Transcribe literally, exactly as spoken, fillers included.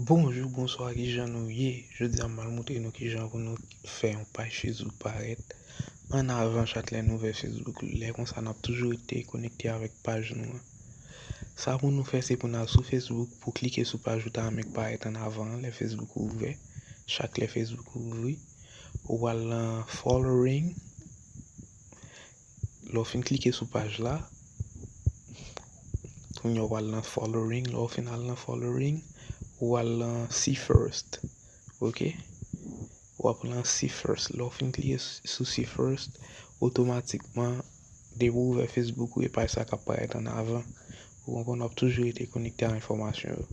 Bonjou, bonswa, kijan nou ye? Jodi a m al montre nou kijan pou nou fè yon paj Facebook parèt an avan chak lè nou ouvè Facebook. Lè konsa n ap toujou rete konekte avèk paj nou an. Sa pou nou fè se pou n al sou Facebook pou klike sou paj ou ta renmen k parèt an avan an lè Facebook ouvè. Chak lè Facebook ouvri, ou al nan following. Lè w fin klike sou paj la, kounye a w al nan following. Lè w fin al nan following, ou al nan see first. Ok? W ap lan see first. Lè w fin klike sou see first, otomatikman, depi w ouvè Facebook ou, e paj sa k ap parèt an avan. Ou konprann, w ap toujou rete konekte a enfòmasyon yo.